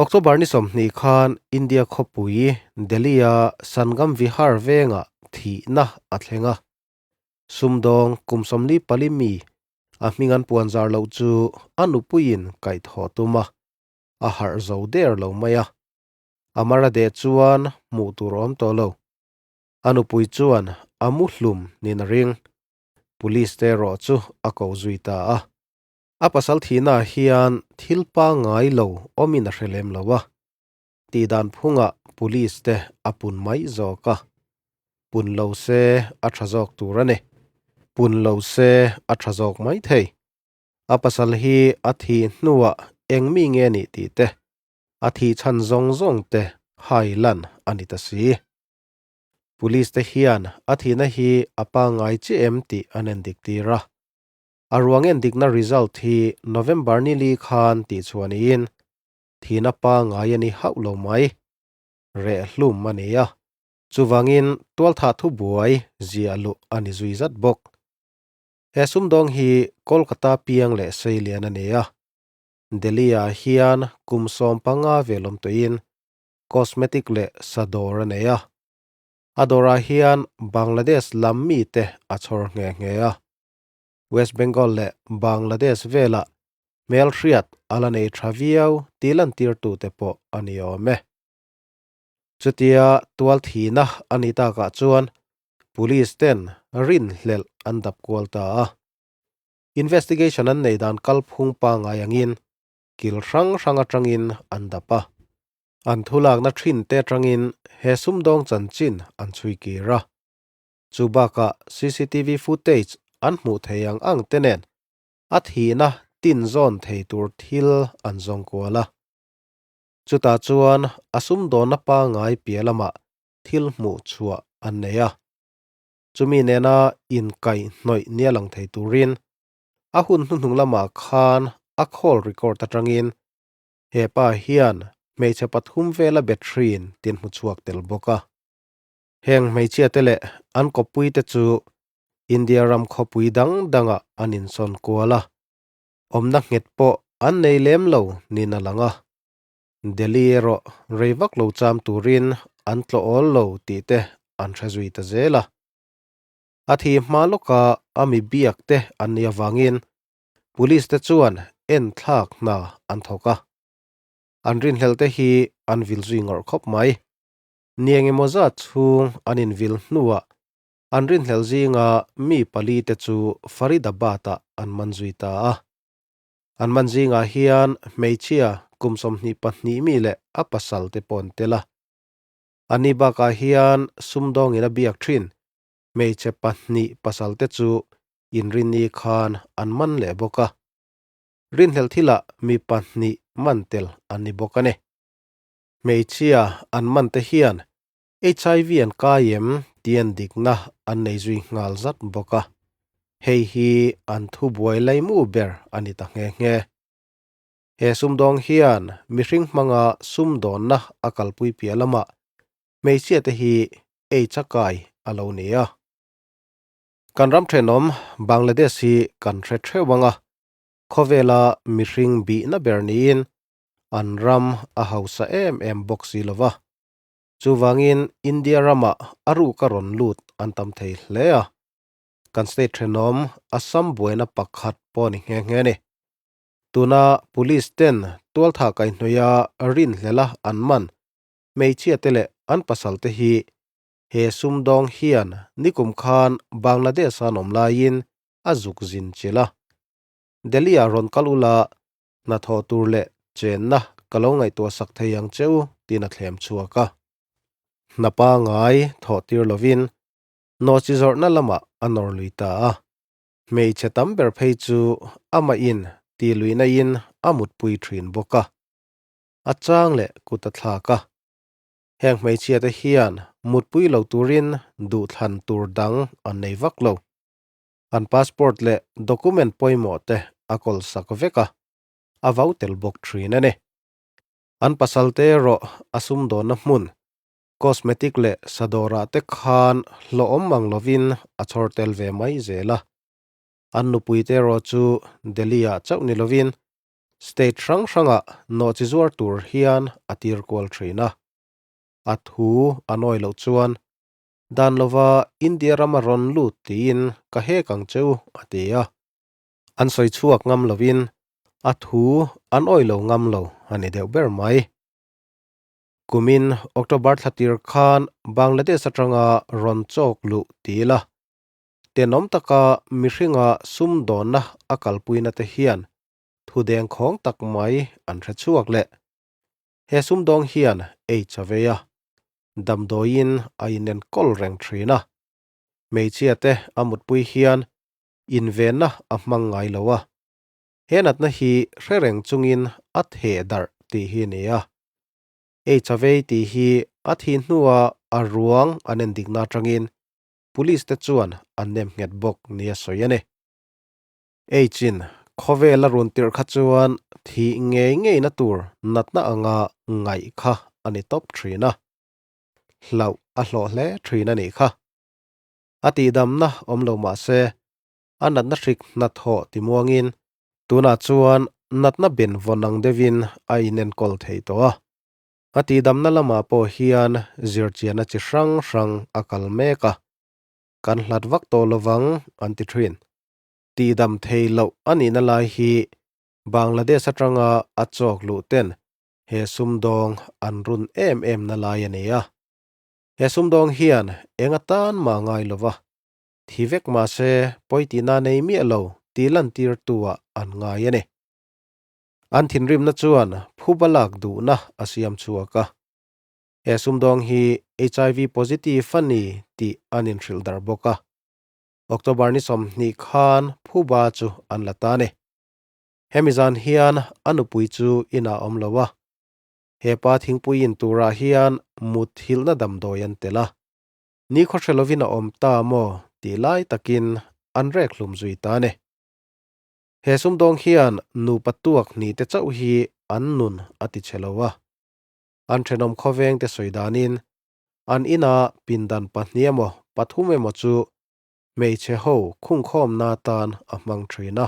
October ni 20 khan India khawpui Delhi-a Sangam Vihar vengah thihna a thleng a. Sumdawng kum 44 mi a hming an puan zar loh chu a nupuiin kaihthawh tum a, a harh zo der lo mai a. A mara deh chuan hmuh tur a awm tawh lo. A nupui chuan a mu hlum niin a ring. Police te erawh chu a ko zui ta a. A pasal thihnaah hian thil pangngai lo awmin a hre lem lo a, tihdan phungah police te a pun mai zawk a. Pun lo se a tha zawk tur a ni. Pun lo se a tha zawk mai thei. A pasal hi a thih hnuah eng mi nge nih tih te, a thih chhan zawng zawng te hai lan a ni ta si. Police te hian a thihna hi a pangngai chiah em tih an endik tir a. A ruang endikna result hi November ni li khan tih chhuah niin thihna pangngai a ni hauh lo mai. Reh hlum a ni a, chuvangin tualthah thubuai ziah luh a ni zui zat bawk. He sumdawng hi Kolkata piang leh Seilian a ni a, Delhi-ah hian kum 15 vel awm tawhin cosmetic leh sa dawr a nei a. A dawrah hian Bangladesh lam mite a chhawr nghe nghe a. West Bengal leh Bangladesh velah hmelhriat a la nei tha viau tih lantirtute pawh a ni awm e. Chutia tual thihna a ni takah chuan Police ten rinhlelh an dap kual ta a. Investigation an nei dan kalphung pangngai angin kil hrang hrang atangin an dap a. An thulakna thin te atangin he sumdawng chanchin an chhui kir a. Chu bakah cctv footage an hmuh thei ang ang te nen a thihna tin zawn thei tur thil an zawng kual a. Chutah chuan a sumdawnna pangngai piah lamah thil hmuh chhuah an nei a. Chumi nena inkaihhnawih nia lang thei turin a hun hnuhnung lamah khan a call record atangin he pa hian hmeichhe pathum vela be thin tin hmu chhuak tel bawk a. Heng hmeichhia te leh an kawppui te chu India ram khawpui dang dangah an insawn kual a, awmna nghet pawh an nei lem lo niin a lang a. Delhi erawh rei vak lo cham turin an tlawh awl lo tih te an hre zui ta zel a. A thi hma lawka a mi biak te an nih avangin Police te chuan enthlak hna an thawk a. An rinhlelh te hi an vil zui ngawrh khawp mai. Ni engemaw zat chhung an invil hnuah an rinhlelh zinga mi pali te chu Faridabad-ah an man zui ta a. An man zingah hian hmeichhia kum 22 mi leh a pasal te pawh an tel a. Ani bakah hian sumdawngin a biak thin hmeichhe pahnih pasal te chu inrinni khan an man leh bawk a. Rinhlelh thilah mi pahnih man tel an ni bawk a ni. Hmeichhia an man te hian HIV an kai em tih an dikna an nei zui nghal zat bawk a. Hei hi an thubuai laimu ber a ni ta nghe nghe. He sumdawng hian mihring hmanga sumdawnna a kalpui piah lamah hmeichhia te hi AIDS a kai a lo ni a. Kan ram thenawm Bangladesh hi kan hre theuh ang a, khawvela mihring bihna ber niin an ram a hausa em em bawk si lo va. Chuvangin India ramah a ruk a rawn lut an tam thei hle a. Kan state thenawm Assam buaina pakhat pawh a ni nghe nghe a ni. Tuna police ten tualthah kaihhnawih a rinhlelh a an man hmeichhia te leh an pasal te hi he sumdawng hian nikum khan Bangladesh a an awm laiin a zuk zin chilh a. Delhi ah rawn kal ula hnathawh tur leh chenna ka lo ngaihtuah sak thei ang che u tiin a thlem chhuak a. Hna pangai thawh tir lovin nawhchi zawrhna lamah a nawr lui ta a. Hmeichhe tam ber phei chu amah in ti luihna in a mutpui thin bawk a. A chang leh kut a thlak a. Heng hmeichhia te hian mutpui lo turin duhthlan tur dang an nei vak lo. An passport leh document pawimawh te a kawl sak vek a, a vau tel bawk thin a ni. An pasal te erawh a sumdawnna hmun, cosmetic leh sadawrah te khan hlawhawm ang lovin a chhawr tel ve mai zel a. An nupui te erawh chu Delhi-ah chauh ni lovin. State hrang hrangah nawhchi zuar tur hian a tir kual thin a. A thu a nawi loh chuan dan lova India rama rawn lut tiin ka hek ang che u a ti a. An sawi chhuak ngam lovin a thu an awih lo ngam lo a ni deuh ber mai. Kumin October thla tir khan Bangladesh atanga rawn chawk luh ti ila, tenawm taka mihringa sumdawnna a kalpuina te hian thu dengkhawng tak mai an hre chhuak leh. He sumdawng hian ei cha vei a, damdawiin a inenkawl reng thin a. Hmeichhia te a mutpui hian invenna a hmang ngai lo a. He natna hi hre reng chungin a theh darh tih hi a ni a. HIV tih hi a thih hnua a ruang an endikna atangin Police te chuan an nem nghet bawk nia sawi a ni. H-in khawvel a run tirh kha chuan thih ngei ngeina tur natna anga ngaih kha a ni tawp thin a. Hlauh a hlawh hle thin a nih kha. A tihdamna awm lo mah se, a natna hrik hnathawh ti muangin tunah chuan natna ben vawn ang deuhin a inenkawl thei tawh a. A tihdamna lamah pawh hian zirchianna chi hrang hrang a kal mek a, kan hlat vak tawh lovang an ti thin. Tihdam thei loh a nihna lai hi Bangladesh atanga a chawk luh ten he sumdawng an run em em na lai a ni a. He sumdawng hian eng atan mah ngai lova, thi vek mahse pawitihna nei miah lo tih lantirtu-ah an ngai a ni. An thinrimna chuan phuba lak duhna a siam chhuak a. He sumdawng hi HIV positive a ni tih an inhrilh darh bawk a. October ni 20 khan phuba chu an la ta a ni. Hemi zan hian a nupui chu inah a awm lo a. He pa thingpui in turah hian mut hilhna damdawi an tel a. Ni khawhre lovin a awm ta maw tih lai takin an rek hlum zui ta a ni. He sumdawng hian nupa tuak hnih te chauh hi an nun a ti chhe lo a. An thenawm khawveng te sawi danin an ina pindan pahnih emaw pathum emaw chu hmeichhe ho khungkhawmna atan a hmang thin a.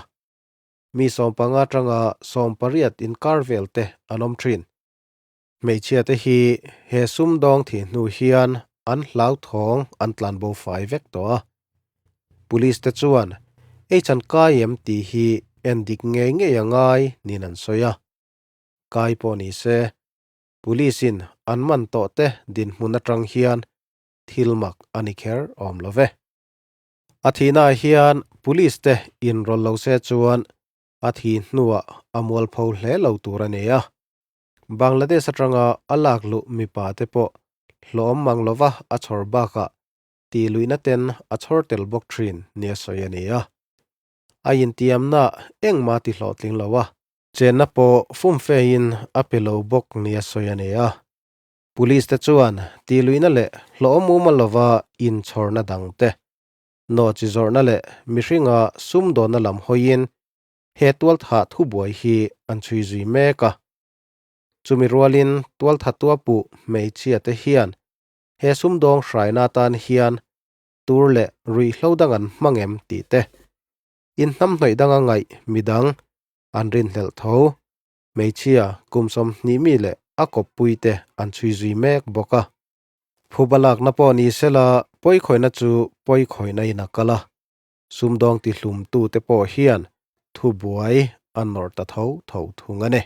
Mi 15 atanga 18 inkar vel te an awm thin. Hmeichhia te hi he sumdawng thih hnu hian an hlauthawng an tlanbo fai vek tawh a. Police te chuan ei chan kai em tih hi en dik ngei ngei a ngai niin an sawi a. Kai pawh ni se, Police in an man tawh te dinhmun atang hian thil mak a ni kher awm lo ve. A thihnaah hian Police te inrawlh lo se chuan a thih hnuah a mualpho hle lo tur a ni a. Bangladesh atanga a lak luh mipa te pawh hlawm mang lova a chhawr bakah tih luihna ten a chhawr tel bawk thin nia sawi a ni a. A intiamna engmah ti hlawhtling lo a. Chenna pawh fumfein a pe lo bawk nia sawi a ni a. Police te chuan tih luihna leh hlawhawm uma lova inchhawrna dang te, nawhchi zawrhna leh mihringa sumdawnna lam hawiin he tualthah thubuai hi an chhui zui mek a. Chumi rualin tualtha tuapuh hmeichhia te hian he sumdawng hraina atan hian tur leh ruihhlo dang an hmang em tih te, inhnamhnawih danga ngaih midang an rinhlelh tho. Hmeichhia kum 20 mi leh a kawppui te an chhui zui mek bawk a. Phuba lakna pawh ni sela pawikhawihna chu pawikhawihna in a kal a. Sumdawng tihlumtute pawh hian thubuai an nawrh ta tho tho thung a ni.